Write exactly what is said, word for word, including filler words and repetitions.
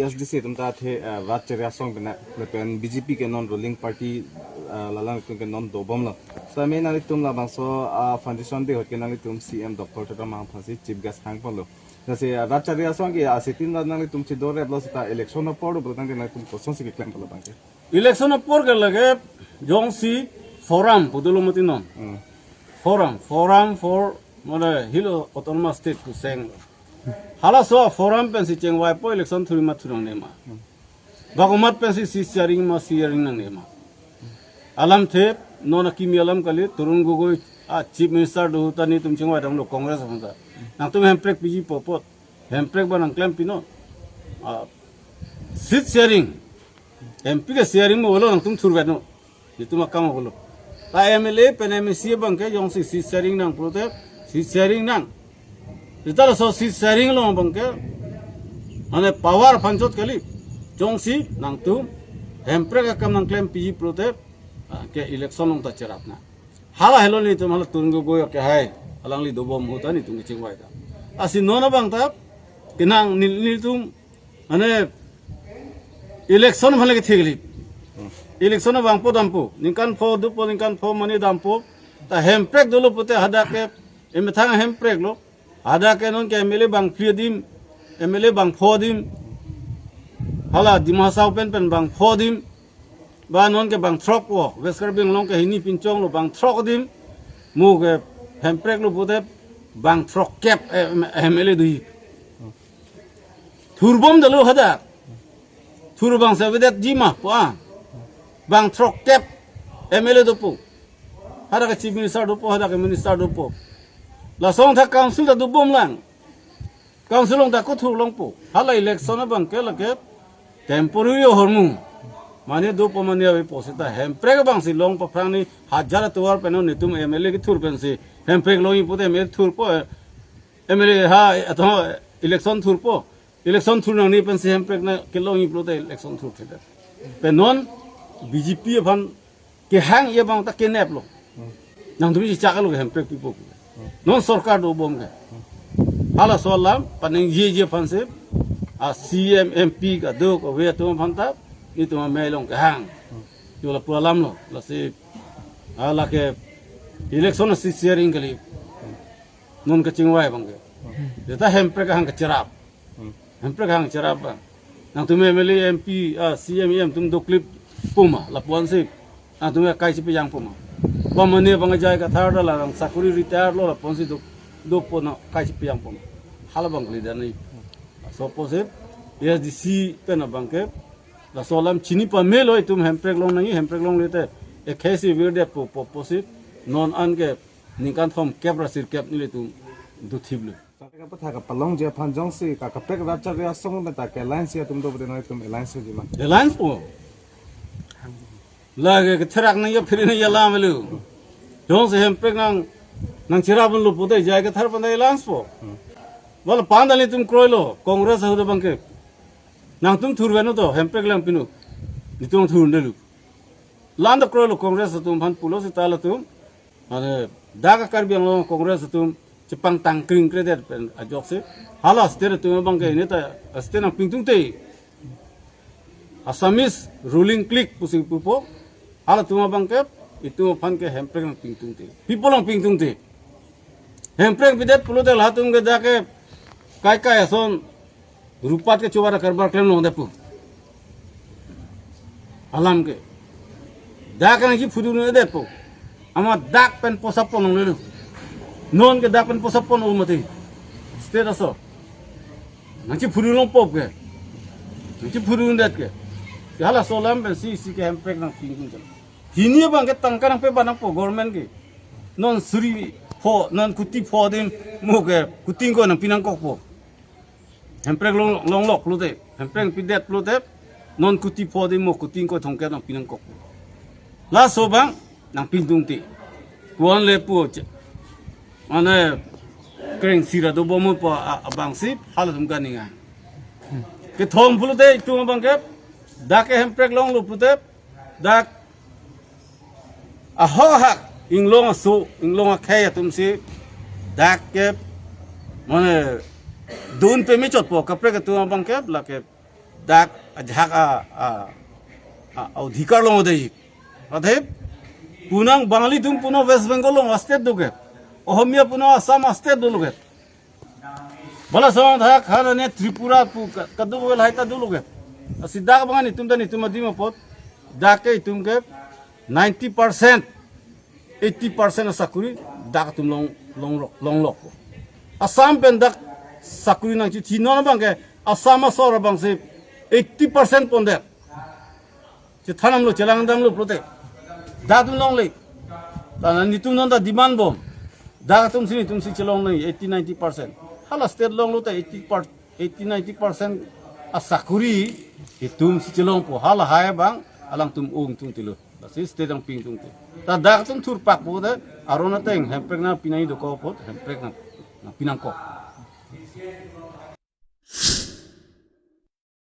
A S D C atum ta athe, eh, rat chari asong pen lapen B J P ke non ruling party, eh, la alangtum ke non dobomlo. Seta me nanglitum labangso, ah, foundation day ahut ke nanglitum C M Doctor Tuliram Ronghang aphansi chief guest hangponlo. Lasi, ah, rat chari asong ke, ah, sitin rat nanglitum chidoreplo seta election apor do pulo tangte nanglitum kosonsi keklem palo abangke. Election apor ke lake jongsi forum pu dolo mati non. Hmm. Forum, forum for mane Hill Autonomous State pu seng. Halaso forum pensi chengvaipo election thurima thur nangne ma. Bang komat pensi seat sharing ma, sharing nangne ma. Alamthe non akimi alam kali, Tarun Gogoi a Chief Minister do ahut ta netum chingvai damlo Congress aphanta. Nangtum hemprek piji pu apot. Hemprek abang nangklem pinon. Ah, seat sharing. M P ke sharing mo lo nangtum thurveknon. Netum akam lo. Ta M L A pen M A C abangke jongsi seat sharing nang pulote seat sharing nang. Seta laso seat sharing along abangke mane power aphan chot kali. Jongsi nangtum hemprek akam nangklem piji pulote, ah, ke election along ta cherap nang. Hala helo netum hala Tarun Gogoi ke hai. Alangli dobom ahut ta netum kechingvai ta. Lasi non abang ta ke nang nel-, netum mane election aphan lake thik kali. Election abang po dampo. Ningkan pho dopo, ningkan pho mane dampo. Ta hemprek dolo pute hadak ke emethang hemprek lo. Hadak ke non ke M L A bangphli adim, M L A bangpho adim. Hala Dima Hasao pen pen bangpho adim. Ba non ke bangthrok po, West Karbi Anglong ke hini pinchong lo bangthrok adim. Mo ke hemprek lo pute bangthrokkep, eh, M L A doji. Thurbom dolo hadak. Thur abang se avedetji ma pu a. Bangthrokkep M L A dopo. Hadak ke Chief Minister dopo, hadak ke Minister dopo. Lason tha council ta dobom lang. Council along ta kothur longpo. Hala election abangke lake temporary ahormu. Mane dopo mane avepo seta hemprek abangsi long paphrang ni hajar atovar pen netum M L A kethur pensi hemprek longji pute M L A thurpo, eh, M L A ha, atho election thurpo. Election thur nangne pensi hemprek nangkelongji pulote election thurthedet. Pen non B J P aphan kehang abang ta kenep lo. Nangtum isi chak lo ke hemprek pipo. Non sorkar dobom ke. Halaso alam paningjeje aphansi a C M, M P kadokave atum aphan ta netum amei along kehang. Yo lapu alam lo. Lasi hala ke election a seat sharing kali. Non kechingvai abangke. Seta hemprek ahang kecherap. Hemprek ahang cherap abang. Nangtum M L A, M P, ah, C M, E M atum doklip pu ma, lapu-ansi. Nangtum akai si pejang pu ma. Ba mane abang J I Kathar ta la nang sakori retire lo lapu-ansi do, dopo nang akai si pejang pu ma. Hala abang kali dan ni. Laso apotsi A S D C pen abangke. Laso alam chini pamelo itum hemprek long nangji, hemprek longle te. Ekhei si virdet pu, pu, pusi. Non an ke ningkan thomkep ra sirkep nelitum dothiplo. Sare kapatha kapalongji aphan jongsi ka kaprek rat chari asong pen ta ke alliance atum do pute nangtum alliance ji ma. Alliance po. Lake ketherak nangji aphi nangji alam lo. Jongsi hemprek nang nangcherap lo pute J I Kathar pen ta alliance po. Wala pan ta nelitum kroilo Congress ahut abangke. Nangtum thurveknon to hemprek lang pinu. Netum thurdetlo. La-an ta kroilo Congress atum aphan pulo seta latum. Mane dak Karbi Anglong Congress atum chepangtang kring kredet pen ajoksi. Hala state atum abangke ne ta state nangpingtungte. Assamese ruling clique pusi pupo. Halatum abangke itum aphan ke hemprek nangpingtungte. People nangpingtungte. Hemprek pidet pulote latum ke dak ke kaikai ason rupat kechovar karbar klem longdet pu. Alam ke. Dak nangchiphudundetpo. Amat dak pen posapon longlelo. Non ke dak pen posapon o mati. State aso. Nangchiphudun longpo ke. Nangchiphudundet ke. Si halaso alam pensi isi ke hemprek nangpingtung ke. Hini abangke tangka nangpebat nangpo government ke. Non suri pho, non kuti pho adim mo ke kuti ingkoi nangpi nangkokpo. Hemprek long, longlok pulote, hemprek pidet pulote, non kuti pho adim mo kuti ingkoi thomkep nangpi nangkok. Laso abang nangpingtungte. Puan le pu che. Mane kreng sira dobom pu a, abangsi halatum kaninga. Kethom pulote itum abangke dak ke hemprek longlo pulote dak ahok ahak inglong aso, inglong akhei atumsi dak ke mane dun pemechotpo kaprek atum abangke lake Dak ajahak a, a, a, a odhikar longledetji. Athe punang Bangali atum punon West Bengal along a-state do ke. Ohomia punon Assam a-state dolo ke. Bala song thak hana ne Tripura pu ka-, kadokave lahai ta dolo ke. Lasi dak abang netum ta netum adim apot. Dak ke itum ke ninety percent, eighty percent asakuri dak atum long, long, longlok. Assam pen dak sakuri nangchithi non abang ke Assam asor abangsi eighty percent pondet. Chethan damlo, chelang damlo pulote dak atum longle. Tana netum non ta demand bom. Dak atumsi netumsi chelong nang eighty ninety percent. Hala state longlo ta eighty per, eighty ninety percent asakuri itumsi chelongpo. Halahai abang alangtum ong tungtilo. Lasi state nangping tungte. Ta dak atum thurpakpo te aron ateng hemprek nangpi nangji dokok apot hemprek nang, nangpi nangkok.